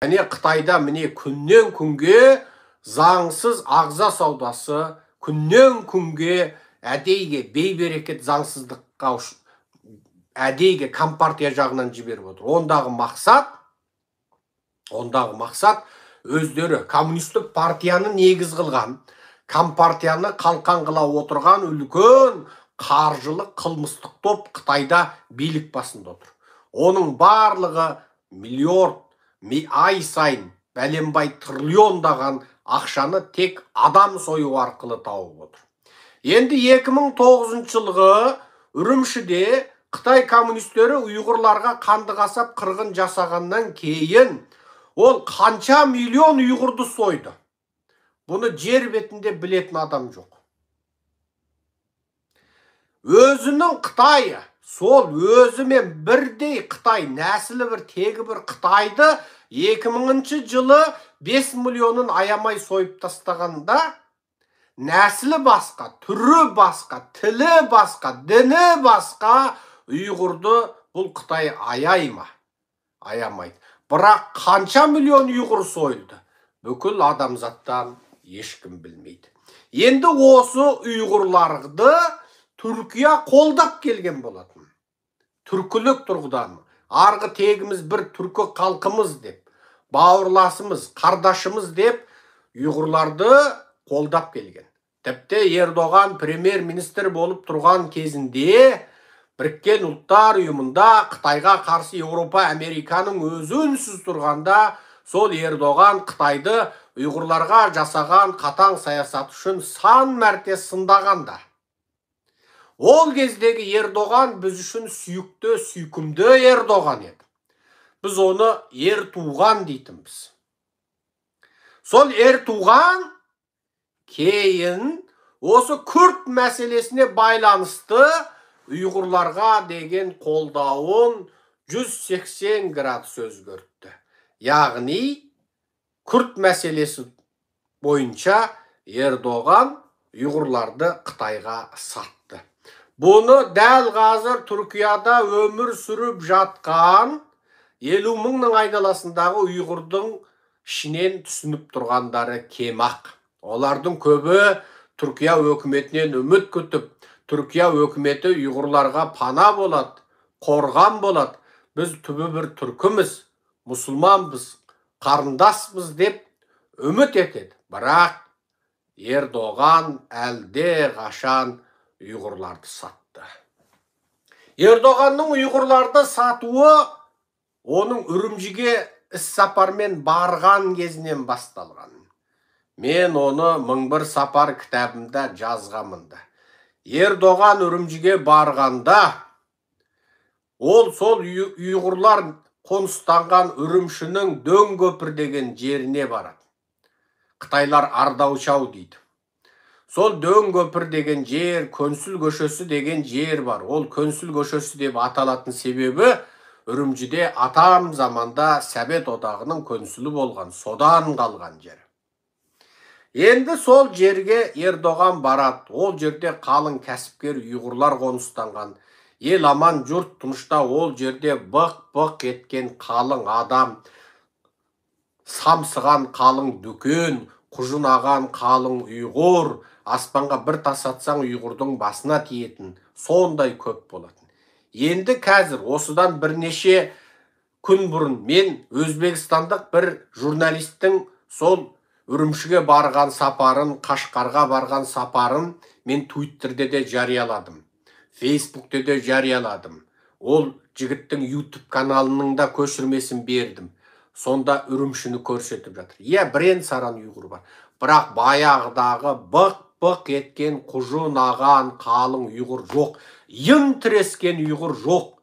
Және Қытайда міне күннен күнге заңсыз ағза саудасы, күннен күнге әдейіге бейберекет заңсыздыққа әдейіге компартия жағынан жіберіп отыр. Ондағы мақсат өздері коммунистік партияны негіз қылған, компартияны қалқан қыла отырған үлкен қаржылық қылмыстық топ Қытайда билік басында отыр. Оның барлығы миллиард, ай сайын бәленбай триллиондаған ақшаны тек адам сою арқылы тауып отыр. Енді 2009 жылғы Үрімшіде Қытай коммунистері ұйғырларға қанды қасап қырғын жасағаннан кейін ол қанша миллион ұйғырды сойды? Бұны жер бетінде білетін адам жоқ. Өзінің Қытайы, сол өзімен бірдей Қытай, нәсілі бір, тегі бір Қытайды 2000 жылы 5 миллионын аямай сойып тастағанда, нәсілі басқа, түрі басқа, тілі басқа, діні басқа ұйғырды бұл Қытай аяй ма? Аямайды. Бірақ қанша миллион ұйғыр сойылды? Бүкіл адамзаттан ешкім білмейді. Енді осы ұйғырларды Түркия қолдап келген болатын. Түркілік тұрғыдан, арғы тегіміз бір түркі халқымыз деп, бауырласымыз, қардашымыз деп ұйғырларды қолдап келген. Тіпті Ердоған премьер-министр болып тұрған кезінде Біріккен Ұлттар Ұйымында Қытайға қарсы Еуропа, Американың өзі үнсіз тұрғанда, сол Ердоған Қытайды ұйғырларға жасаған қатаң саясат үшін сан мәрте сындағанда. Ол кездегі Ердоған біз үшін сүйікті, сүйкімді Ердоған еді. Біз оны ер туған дейтінбіз. Сол ер туған кейін осы күрд мәселесіне байланысты ұйғырларға деген қолдауын 180 градус өзгертті. Яғни күрд мәселесі бойынша Ердоған ұйғырларды Қытайға сатты. Бұны дәл қазір Түркияда өмір сүріп жатқан 50 мыңның айналасындағы ұйғырдың ішінен түсініп тұрғандары кем-ақ. Олардың көбі Түркия өкіметінен үміт күтіп, Түркия өкіметі ұйғырларға пана болады, қорған болады, біз түбі бір түркіміз, мұсылманбыз, қарындаспыз деп үміт етеді. Бірақ Ердоған әлде қашан ұйғырларды сатты. Ердоғанның ұйғырларды сатуы оның Үрімжіге іс сапармен барған кезінен басталған. Мен оны «Мың бір сапар» кітабымда жазғанмын да. Ердоған Үрімжіге барғанда ол сол ұйғырлар қоныстанған Үрімшінің Дөңкөпір деген жеріне барады. Қытайлар Ардаучау дейді. Сол Дөңкөпір деген жер, Көнсіл көшесі деген жер бар. Ол Көнсіл көшесі деп аталатын себебі Үрімжіде атам заманда Совет Одағының көнсілі болған, содан қалған жер. Енді сол жерге Ердоған барады. Ол жерде қалың кәсіпкер ұйғырлар қоныстанған. Ел аман, жұрт тынышта ол жерде бық бық еткен қалың адам, самсыған қалың дүкен, құжынаған қалың ұйғыр, аспанға бір тас атсаң, ұйғырдың басына тиетін, сондай көп болатын. Енді қазір осыдан бірнеше күн бұрын мен өзбекстандық бір журналисттің сол Үрімшіге барған сапарын, Қашқарға барған сапарын мен Твиттерде де жарияладым, Фейсбукте де жарияладым. Ол жігіттің Ютуб каналының да көшірмесін бердім. Сонда Үрімшіні көрсетіп жатыр. Иә, бірен саран ұйғыр бар, бірақ баяғыдағы бық бық еткен, құжынаған қалың ұйғыр жоқ, иын тірескен ұйғыр жоқ.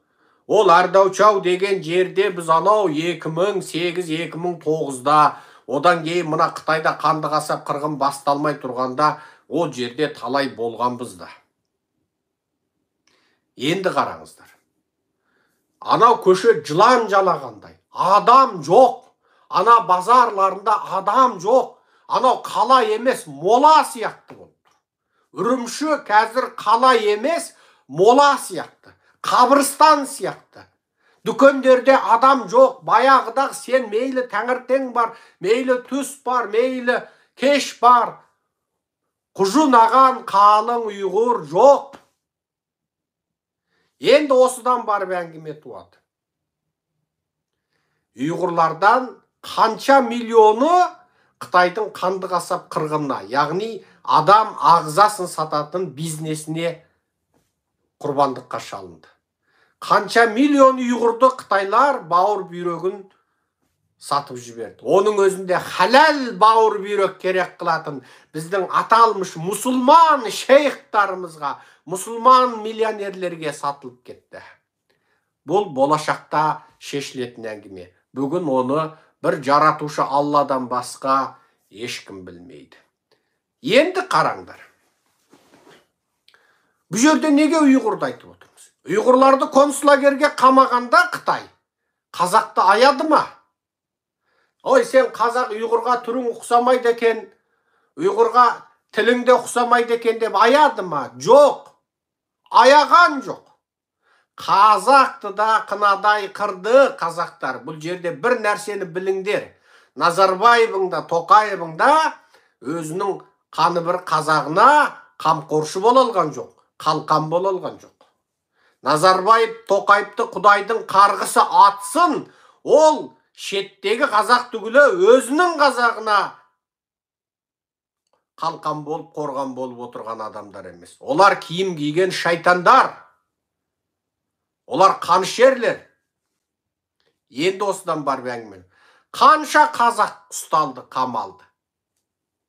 Ол Ардаучау деген жерде біз анау 2008-2009-да, одан кейін мына Қытайда қанды қасап қырғын басталмай тұрғанда, ол жерде талай болғанбыз да. Енді қараңыздар, анау көше жылан жалағандай, адам жоқ. Ана базарларында адам жоқ. Анау қала емес, мола сияқты болып тұр. Үрімші қазір қала емес, мола сияқты, қабірстан сияқты. Дүкендерде адам жоқ. Баяғыда сен мейлі таңертең бар, мейлі түс бар, мейлі кеш бар. Құжынаған қалың ұйғыр жоқ. Енді осыдан барып әңгіме туады. Ұйғырлардан қанша миллионы Қытайдың қанды қасап қырғынына, яғни адам ағзасын сататын бизнесіне құрбандыққа шалынды. Қанша миллион ұйғырды қытайлар бауыр бүйрегін сатып жіберді. Оның өзінде халал бауыр бүйрек керек қылатын біздің аталмыш мұсылман шейхтарымызға, мұсылман миллионерлерге сатылып кетті. Бұл болашақта шешілетін әңгіме. Бүгін оны бір жаратушы Алладан басқа ешкім білмейді. Енді қараңдар. Бұл жерде неге ұйғырды айтып отырмыз? Ұйғырларды концлагерге қамағанда Қытай қазақты аяды ма? Ой, сен қазақ ұйғырға түрің ұқсамайды екен, ұйғырға тілің де ұқсамайды екен деп аяды ма? Жоқ. Аяған жоқ. Қазақты да қынадай қырды қазақтар. Бұл жерде бір нәрсені біліңдер. Назарбаевың да, Тоқаевың да өзінің қаны бір қазағына қамқоршы бола алған жоқ, қалқан бола алған жоқ. Назарбаев Тоқаевты Құдайдың қарғысы атсын, ол шеттегі қазақ түгілі өзінің қазағына қалқан болып, қорған болып отырған адамдар емес. Олар киім киген шайтандар. Олар қанішерлер. Енді осыдан барып әңгіме. Қанша қазақ ұсталды, қамалды?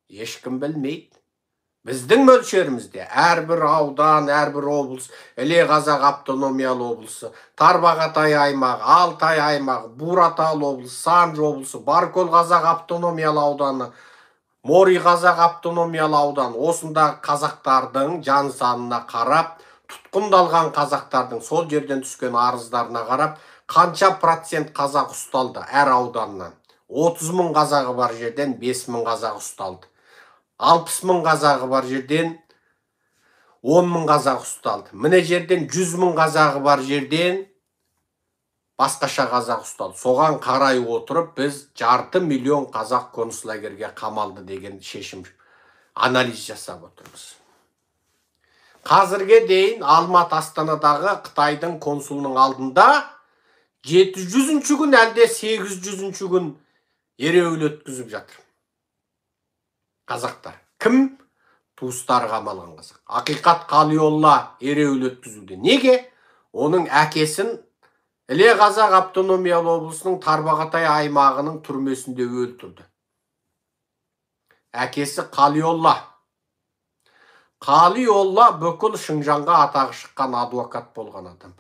Ешкім білмейді. Біздің мөлшерімізде әрбір аудан, әрбір облыс, Іле Қазақ автономиялы облысы, Тарбағатай аймағы, Алтай аймағы, Буратал облысы, Санж облысы, Баркөл Қазақ автономиялы ауданы, Мори Қазақ автономиялы ауданы, осындағы қазақтардың жан санына қарап, тұтқындалған қазақтардың сол жерден түскен арыздарына қарап, қанша процент қазақ ұсталды әр ауданнан. 30 мың қазағы бар жерден 5 мың қазақ ұсталды. 60 мың қазағы бар жерден 10 мың қазақ ұсталды. Міне жерден 100 мың қазағы бар жерден басқаша қазақ ұсталды. Соған қарай отырып біз 0,5 миллион қазақ концлагерге қамалды деген шешім, анализ жасап отырмыз. Қазірге дейін Алматы Астанадағы Қытайдың консулының алдында 700-ші күн әлде 800-ші күн ереуіл өткізіп жатыр. Қазақтар. Кім? Туыстары қамалған қазақ. Ақиқат Қалиолла ереуіл өткізуде. Неге? Оның әкесін Іле Қазақ автономиялы облысының Тарбағатай аймағының түрмесінде өлтірді. Әкесі Қалиолла. Қалиолла бүкіл Шыңжаңға атағы шыққан адвокат болған адам.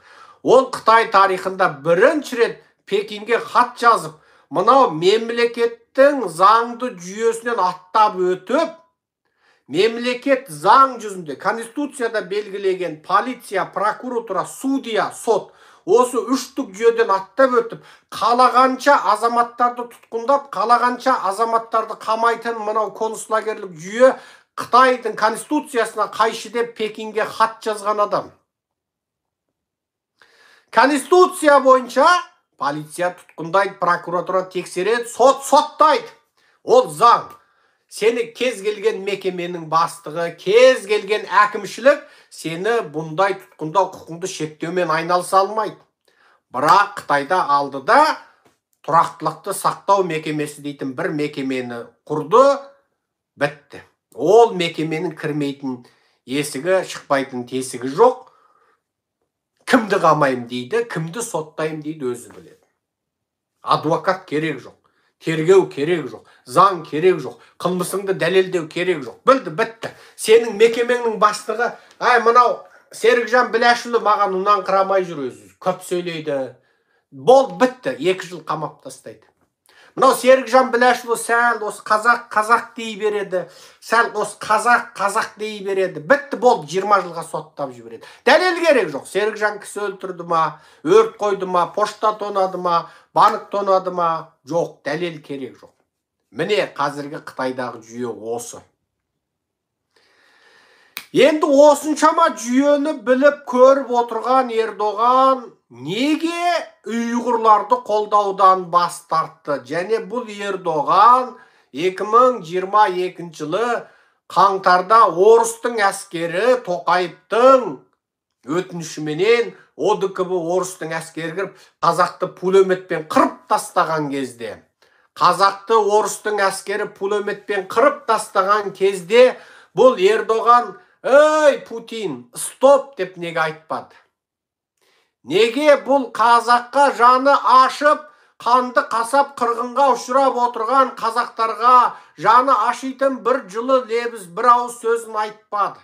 Ол Қытай тарихында бірінші рет Пекинге хат жазып, мынау мемлекеттің заңды жүйесінен аттап өтіп, мемлекет заң жүзінде, конституцияда белгілеген полиция, прокуратура, судья, сот, осы үштік жүйеден аттап өтіп, қалағанша азаматтарды тұтқындап, қалағанша азаматтарды қамайтын мынау концлагерлік жүйе Қытайдың конституциясына қайшы деп Пекинге хат жазған адам. Конституция бойынша полиция тұтқындайды, прокуратура тексереді, сот соттайды. Ол заң. Сені кез келген мекеменің бастығы, кез келген әкімшілік сені бұндай тұтқындау құқыңды шектеумен айналыса алмайды. Бірақ Қытайда алды да тұрақтылықты сақтау мекемесі дейтін бір мекемені құрды, бітті. Ол мекеменің кірмейтін есігі, шықпайтын тесігі жоқ. Кімді қамаймын дейді, кімді соттаймын дейді, өзі біледі. Адвокат керек жоқ, тергеу керек жоқ, заң керек жоқ, қылмысыңды дәлелдеу керек жоқ. Білді, бітті. Сенің мекемеңнің бастығы, ай мынау Серікжан Біләшұлы маған ұнаңқырамай жүр өзі, көп сөйлейді. Болды, бітті, 2 жыл қамап тастайды. Мынау Серікжан Біләшұлы сәл осы қазақ, қазақ дей береді, сәл осы қазақ, қазақ дей береді. Бітті, болды, 20 жылға соттап жібереді. Дәлел керек жоқ. Серікжан кісі өлтірді ма, өрт қойды ма, пошта тонады ма, банк тонады ма? Жоқ, дәлел керек жоқ. Міне қазіргі Қытайдағы жүйе осы. Енді осыншама жүйені біліп көріп отырған Ердоған неге ұйғырларды қолдаудан бас тартты? Және бұл Ердоған 2022 жылы қаңтарда орыстың әскері Тоқаевтың өтінішіменен ОДКБ орыстың әскері кіріп, қазақты пулеметпен қырып тастаған кезде, қазақты орыстың әскері пулеметпен қырып тастаған кезде, бұл Ердоған «Ей, Путин, стоп!» деп неге айтпады? Неге бұл қазаққа жаны ашып, қанды қасап қырғынға ұшырап отырған қазақтарға жаны ашитын бір жылы лебіз, бір ауыз сөзін айтпады?